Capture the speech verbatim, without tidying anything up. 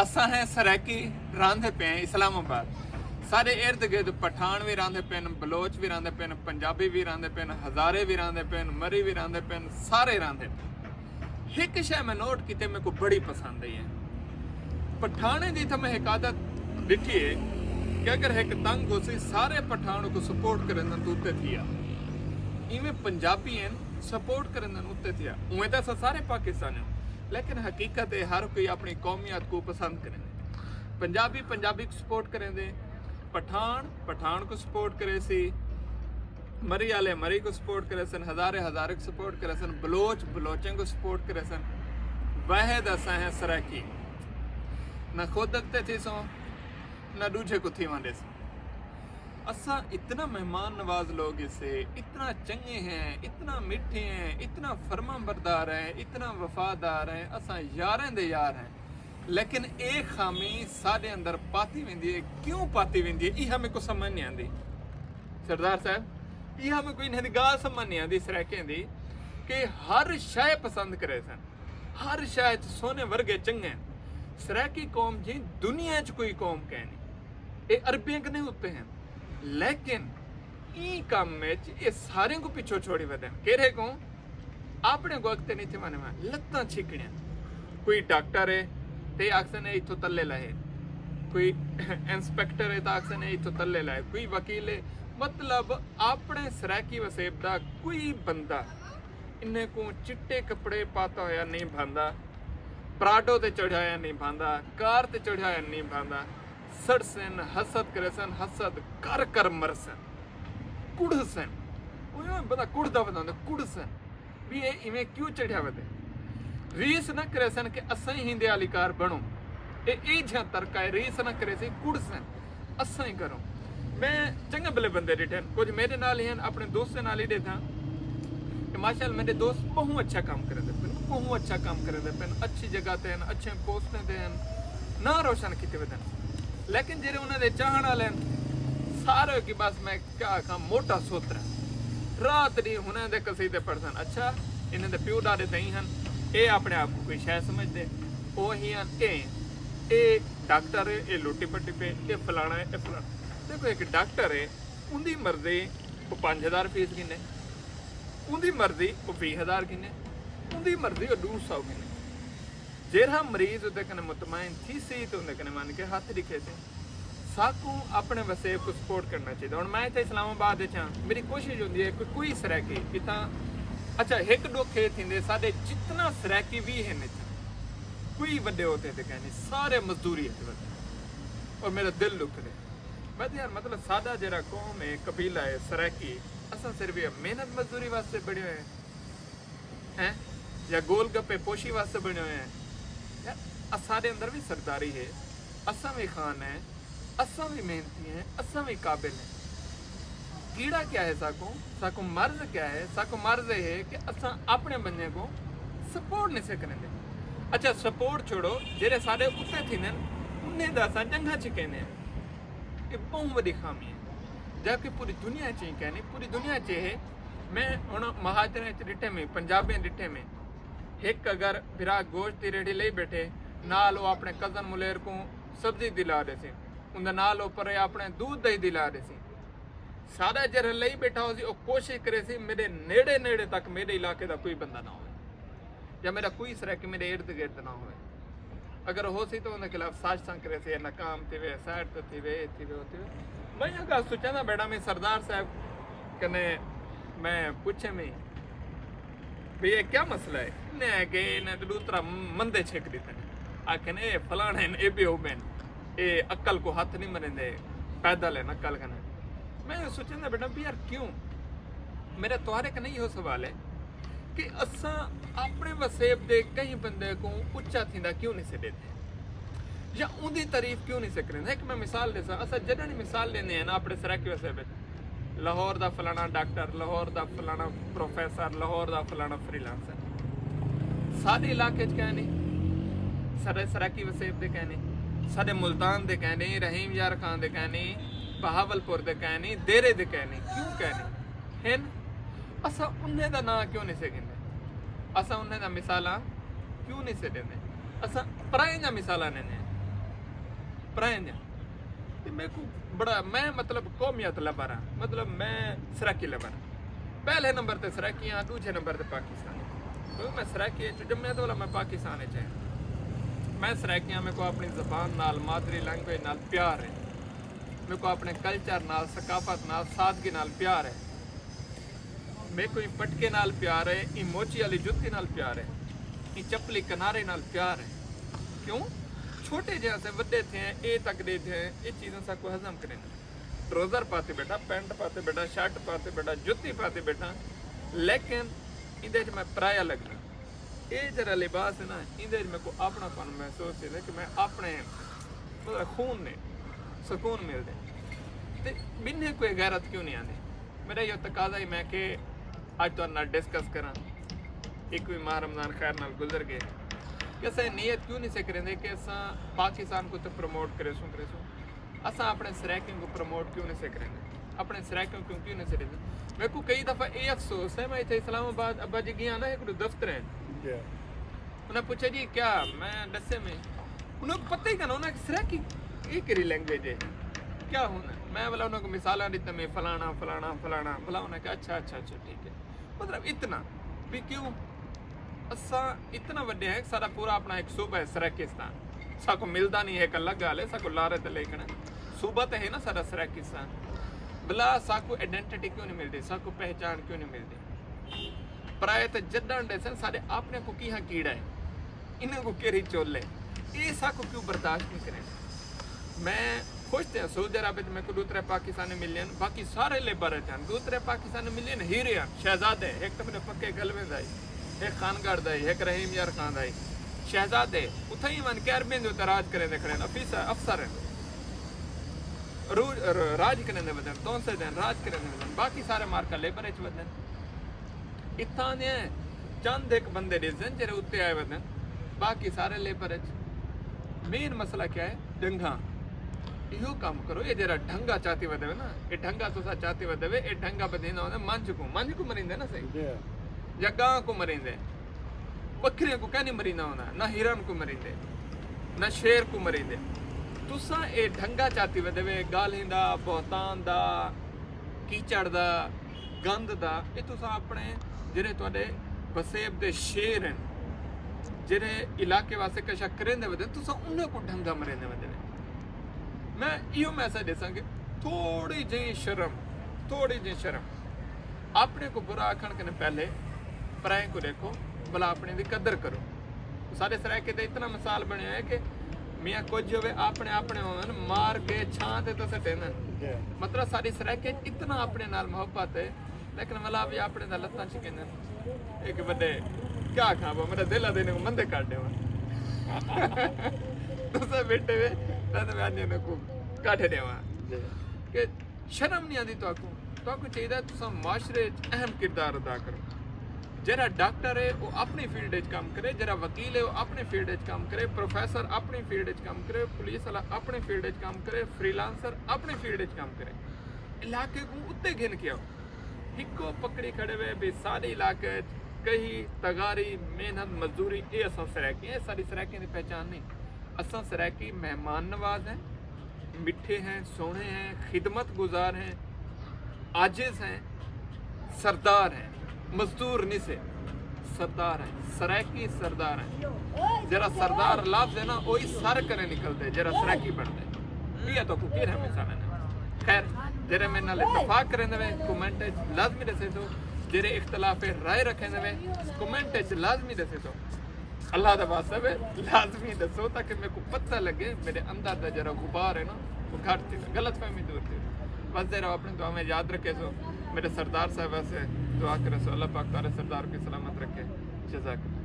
اساں ہیں سرائیکی، راندے پئے ہیں اسلام آباد۔ سارے ارد گرد پٹھان بھی راندے پئے ہیں، بلوچ بھی راندے پئے ہیں، پنجابی بھی راندے پئے ہیں، ہزارے بھی راندے پئے ہیں، مری بھی راندے پئے ہیں، سارے راندے پئے ہیں۔ ایک شے میں نوٹ کیتے، میرے کو بڑی پسند آئی ہے۔ پٹھانے دی تھا میں ایک عادت ڈٹھی ہے کہ اگر ایک تنگ ہو سی، سارے پٹھان کو سپورٹ کرن دن تو اتے تھیا۔ ایویں پنجابی ہیں، سپورٹ کرن دن اتے تھیا۔ اویں تاں اساں سارے پاکستانی ہوں، لیکن حقیقت ہے ہر کوئی اپنی قومیت کو پسند کریں دے۔ پنجابی پنجابی کو سپورٹ کریں دے، پٹھان پٹھان کو سپورٹ کرے سی، مری والے مری کو سپورٹ کرے سن، ہزارے ہزارے کو سپورٹ کرے سن، بلوچ بلوچیں کو سپورٹ کرے سن۔ واحد اساں ہیں سرائیکی، نہ خود اگتے تھی سو، نہ دوجھے کو تھی وانڈے سو۔ اساں اتنا مہمان نواز لوگ اسے، اتنا چنگے ہیں، اتنا میٹھے ہیں، اتنا فرما بردار ہیں، اتنا وفادار ہیں، اساں یاریں دے یار ہیں۔ لیکن اے خامی ساڈے اندر پاتی ویندی ہے۔ کیوں پاتی ویندی ہے، ایہا میکوں سمجھ نہیں آندی۔ سردار صاحب، ایہا میکوں انہاں دی گالھ سمجھ نہیں آندی سرائیکیں دی، کہ ہر شے پسند کرے سن، ہر شے اچ سونے ورگے چنگے ہیں۔ سرائیکی قوم جی دنیا اچ کوئی قوم کہنی، اے عربیں کنے اتے ہیں۔ لیکن ایں کم وچ اے سارے کو پچھو چھوڑی ودن۔ کیرھے کو؟ اپنے کو اگتے نہیں تھے مانے میں لتاں چھکڑیاں۔ کوئی ڈاکٹر ہے تے آکسن ہے اتھوں تلے لائے، کوئی انسپیکٹر ہے تو آکسن ہے اتھوں تلے لائے، کوئی وکیل ہے۔ مطلب، اپنے سرائیکی وسیب دا کوئی بندہ انہیں کو چٹے کپڑے پاتا ہویا نہیں بھاندا، پراڈو تے چڑھایا نہیں بھاندا، کار تے چڑھایا نہیں بھاندا۔ سڑسن، حسد کریسن، حسد کر کر مرسن، کڑھسن۔ اوہ بندہ کڑھدا وداندا، کڑھسن۔ بھی اے ایویں کیوں چڑھیا ودے؟ ریس نہ کریسن کہ اساں ہی ہندے آلی کار بنوں۔ اے ایجھا ترکا ہے، ریس نہ کریسی، کڑھسن۔ اساں ہی کروں۔ میں چنگے بھلے بندے ڈٹھن، کچھ میرے نال ہی ہیں، اپنے دوستیں نال ہی ڈیتھاں کہ ماشاءاللہ میرے دوست بہوں اچھا کام کریندے پن، بہوں اچھا کام کریندے پن، اچھی جگہ تے ہیں، اچھے پوسٹیں تے ہیں، ناں روشن کیتے ودن۔ لیکن جڑے انہاں دے چاہن والے ہیں، سارے کی بس میں کیا آکھاں، موٹا سوتر ہے۔ رات ڈی ہنیں دے قصیدے پڑھسن۔ اچھا، انہاں دے پیو ڈاڈے تئیں ہن، اے اپنے آپ کو کوئی شے سمجھدے؟ او ہی ہن، اے، اے ڈاکٹر ہے، اے لوٹی پٹی پے، اے فلانا ہے، اے فلانا۔ دیکھو، ایک ڈاکٹر ہے، اوندی مرضی او پنج ہزار فیس گھنے، اوندی مرضی او ویہہ ہزار گھنے، اوندی مرضی او ڈو سو گھنے۔ جیرھا مریض اوندے کنے مطمئن تھیسی تے اوندے کنے ونڄ کے ہتھ ݙکھیسے۔ ساکوں اپݨے وسیب کوں سپورٹ کرݨا چاہیدا۔ ہݨ میں اتھاں اسلام آباد اچ ہاں، میݙی کوشش ہوندی ہے کہ کوئی سرائیکی اتھاں، اچھا، ہک ݙکھ اے تھیندے، ساݙے جتنا سرائیکی وی ہن اتھاں، کوئی وݙے عہدے تے کائنی، سارے مزدوری اچ ودے۔ اور میݙا دل ݙکھدے۔ میں تے یار، مطلب، ساݙا جیڑھا قوم ہے، قبیلہ ہے سرائیکی، اساں صرف اے محنت مزدوری واسطے بݨے ہوئے ہیں۔ ہیں؟ یا گول گپے پوشی واسطے بݨے ہوئے ہیں؟ یار، اساݙے اندر وی سرداری ہے، اساں وی خان ہیں، اساں وی محنتی ہیں، اساں وی قابل ہیں۔ کیڑا کیا ہے ساکوں؟ ساکوں مرض کیا ہے؟ ساکوں مرض اے ہے کہ اساں اپݨے بندے کوں سپورٹ نہیں سے کریندے۔ اچھا، سپورٹ چھوڑو، جیڑھے ساݙے اتے تھیندن، انہیں دا اساں جنگھاں چھکیندے ہیں۔ اے ٻہوں وݙی خامی ہے، جبکہ پوری دنیا اچ ایں کائنی، پوری دنیا اچ اے ہے۔ میں ہݨ مہاجریں اچ ݙٹھے میں، پنجابیں ݙٹھے میں، ہک اگر بھرا گوشت دی ریڑھی لئی ٻیٹھے، نال او اپݨے کزن ملیر کوں سبزی دی لا ݙیسی، اوندے نال او پرے اپݨے دودھ دہی دی لا ݙیسی۔ ساݙا جیڑھا لئی ٻیٹھا ہوسی، او کوشش کریسی میݙے نیڑے نیڑے تک میݙے علاقے دا کوئی بندہ نہ ہووے، یا میݙا کوئی سرائیکی میݙے ارد گرد نہ ہووے۔ اگر ہوسی تاں اوندے خلاف سازشاں کریسی، اے ناکام تھیوے، سائیڈ تے تھیوے، اے تھیوے، او تھیوے۔ میں اے ڳالھ سوچیندا ٻیٹھا میں سردار صاحب کنے، میں پچھے میں بھئی اے کیا مسئلہ ہے؟ انہیں آکھے انہیں تے ݙو ترا مندے چھک ݙتے۔ آکھن اے فلانے ہن، اے بیوب ہن، اے عقل کو ہتھ نہیں مریندے، پیدل ہن عقل کنے۔ میں سوچیندا ٻیٹھا بھی یار کیوں؟ میݙا تہاݙے کنے ایہو سوال ہے کہ اساں اپݨے وسیب دے کہیں بندے کوں اچا تھیندا کیوں نہیں سے ݙیندے؟ یا اوندی تعریف کیوں نہیں سے کریندے؟ ہک میں مثال ݙیساں، اساں جݙاں وی مثال ݙیندے ہیں نا اپݨے سرائیکی وسیب وچ، لاہور دا فلانا ڈاکٹر، لاہور دا فلانا پروفیسر، لاہور دا فلانا فری لانسر۔ ساݙے علاقے اچ کائنی، ساݙے سرائیکی وسیب دے کائنی، ساݙے ملتان دے کائنی، رحیم یار خان دے کائنی، بہاول پور دے کائنی، دیرے دے کائنی۔ کیوں کائنی؟ ہن اساں انہیں دا ناں کیوں نہیں سے گھندے؟ اساں انہیں دا مثالاں کیوں نہیں سے ݙیندے؟ اساں پرائیں دا مثالاں ݙیندے ہیں۔ پرائیں دیاں۔ تے میکوں بڑا، میں مطلب قومیت لور ہاں، مطلب میں سرائیکی لور ہاں۔ پہلے نمبر تے سرائیکی ہاں، ݙوجھے نمبر تے پاکستانی۔ کیونکہ میں سرائیکی اچ ڄمیا تے ولا میں پاکستان اچ آیا۔ میں سرائیکی ہاں، میکوں اپݨی زبان نال، مادری لینگویج نال پیار ہے۔ میکوں اپݨے کلچر نال، ثقافت نال، سادگی نال پیار ہے۔ میکوں ایں پٹکے نال پیار ہے، ایں موچی آلی جتی نال پیار ہے، ایں چپلی کنارے نال پیار ہے۔ کیوں؟ چھوٹے جیہاں سے وݙے تھئے ہیں، اے تک ݙے تھئے ہیں، اے چیزاں ساکوں ہضم کرن۔ ٹروزر پاتے ٻیٹھاں، پینٹ پاتے ٻیٹھاں، شرٹ پاتے ٻیٹھاں، جتی پاتے ٻیٹھاں، لیکن ایندے اچ میں پرایا لڳداں۔ اے جیڑھا لباس ہے نا، ایندے اچ میکوں اپݨا پن محسوس تھیندے کہ میں اپݨے، مطلب، خون نے سکون ملدے۔ تے ٻنہیں کوئی غیرت کیوں نہیں آندی؟ میݙا ایہو تقاضا ہی میں کہ اڄ تہاݙے نال ڈسکس کراں۔ اکویں ماہ رمضان خیر نال گزر ڳئے کہ اساں نیت کیوں نہیں سے کریندے کہ اساں پاکستان کوں تے پروموٹ کریسوں، کریسوں۔ اساں اپݨے سرائیکیوں کوں پروموٹ کیوں نہیں سے کریندے؟ اپݨے سرائیکیوں کوں کیوں نہیں سے ݙیندے؟ میکوں کئی دفعہ اے افسوس ہے، میں اتھے اسلام آباد ابا جی ڳیا نا، ہکڑو دفتر ہے۔ جی۔ انہاں پچھیا، "جی کیا؟" میں ݙسے میں۔ انہاں کوں پتہ ہی کائنا، انہاں آکھیا، "سرائیکی؟ اے کیڑھی لینگویج ہے؟ کیا ہوندا ہے؟" میں ولا انہاں کوں مثالاں ݙتیاں، میں فلانا، فلانا، فلانا، فلانا۔ انہاں آکھیا، "اچھا، اچھا، اچھا، ٹھیک ہے۔" مطلب اتنا۔ بھی کیوں؟ اساں اتنا وݙے ہیں کہ ساݙا پورا اپݨا ہک صوبہ ہے سرائیکستان۔ ساکوں ملدا نہیں، ہک الڳ ڳالھ ہے، ساکوں لارے تے لے کھڑے۔ صوبہ تے ہے نا ساݙا سرائیکستان۔ بھلا ساکوں آئیڈینٹٹی کیوں نہیں ملدی؟ ساکوں پہچان کیوں نہیں ملدی؟ پرائے تے جݙݨ ݙیسن، ساݙے اپݨے کوں کیہاں کیڑا ہے، انہاں کوں کیڑھی چل ہے، اے ساکوں کیوں برداشت نہیں کرن؟ میں خوش تھیاں، سعودی عرب وچ میکوں ݙو ترے پاکستانی ملین، باقی سارے لیبر وچ ہن۔ ݙو ترے پاکستانی ملین، ہیرے ہن، شہزادے، ہک تاں میݙے پکے گلویں دا ہئی، ہک خان گڑھ دا ہئی، ہک رحیم یار خان دا ہئی۔ شہزادے اتھاں ہی ون کے عربیں دے اتے راج کریندے کھڑے ہن، افیسر، افسر ہن۔ رو-، ر-، راج کریندے ودن، تونسے دن راج کریندے ودن، باقی سارے مارکا لیبر وچ ودن۔ اتھاں دے چند ہک بندے ݙسدن جیڑھے اتے آئے ودن، باقی سارے لیبر وچ۔ مین مسئلہ کیا ہے؟ ڈھنگا۔ ایہو کم کرو، اے جیڑھا ڈھنگا چاتی ودے وے نا، اے ڈھنگا تساں چاتی ودے وے، اے ڈھنگا ٻدھیندا ہوندا منجھ کوں، منجھ کوں مریندے نا صحیح۔ جی۔ یا گاں کوں مریندے۔ ٻکریاں کوں کائنی مریندا ہوندا، نہ ہرن کوں مریندے، نہ شیر کوں مریندے۔ تساں اے ڈھنگا چاتی ودے وے، ڳالھیں دا، بہتان دا، کیچڑ دا، گند دا، اے تساں اپݨے جیڑھے تہاݙے وسیب دے شیر ہن، جیڑھے علاقے واسطے کشا کریندے ودے، تساں انہاں کوں ڈھنگا مریندے ودے وے۔ میں ایہو میسج ݙیساں کہ تھوڑی جہیں شرم، تھوڑی جہیں شرم۔ اپݨے کوں برا آکھݨ کنے پہلے پرائیں کوں ݙیکھو، بھلا اپݨے دی قدر کرو۔ ساݙے سرائیکے تے اتنا مثال بݨیا ہے کہ میاں کجھ ہووے، اپݨے اپݨے ہوون، مار کے چھاں تے تاں سٹیندن۔ جی۔ مطلب ساݙی سرائیکے اتنا اپݨے نال محبت ہے، لیکن ولا وی اپݨے دا لتاں چھکیندن۔ ہک وݙے کیا آکھاں، ابا میݙا دل آہدے انہاں کوں مندے کر ݙیواں۔ تساں ٻیٹھے وے، تاں میں آہدی انہاں کوں کڈھ ݙیواں۔ جی۔ کہ شرم نہیں آندی تہاکوں؟ تہاکوں چاہیدا ہے تساں معاشرے اچ اہم کردار ادا کرو۔ جیڑھا ڈاکٹر ہے، او اپݨی فیلڈ اچ کم کرے، جیڑھا وکیل ہے، او اپݨی فیلڈ اچ کم کرے، پروفیسر اپݨی فیلڈ اچ کم کرے، پولیس والا اپݨی فیلڈ اچ کم کرے، فری لانسر اپݨی فیلڈ اچ کم کرے۔ علاقے کوں اتے گھن کے آؤ۔ ہکو پکڑی کھڑے وے بھئی ساݙے علاقے اچ کہیں تغاری، محنت، مزدوری، اے اساں سرائیکی ہیں، اے ساݙی سرائیکیں دی پہچان نہیں۔ اساں سرائیکی مہمان نواز ہیں، مٹھے ہیں، سوہݨے ہیں، خدمت گزار ہیں، عاجز ہیں، سردار ہیں، مزدور نہیں سے، سردار ہیں، سرائیکی سردار ہیں۔ جیڑھا سردار لفظ ہے نا، اوہی سر کنے نکلدے، جیڑھا سرائیکی بݨدے۔ ایہا تہاکوں کیڑھا مثال ہے؟ خیر، جیڑھے میݙے نال اتفاق کریندے وے، کمنٹ اچ لازمی ݙسیسو۔ جیڑھے اختلاف رائے رکھیندے وے، کمنٹ اچ لازمی ݙسیسو۔ اللہ دا واسطہ وے، لازمی ݙسو تاکہ میکوں پتہ لڳے، میݙے اندر دا جیڑھا غبار ہے نا، او گھٹ تھیوے، غلط فہمی دور تھیوے۔ وسدے رہو، اپݨی دعاواں یاد رکھیسو۔ میݙے سردار صاحب واسطے دعا کریسو، اللہ پاک تہاݙے سردار کوں سلامت رکھے۔ جزاک اللہ۔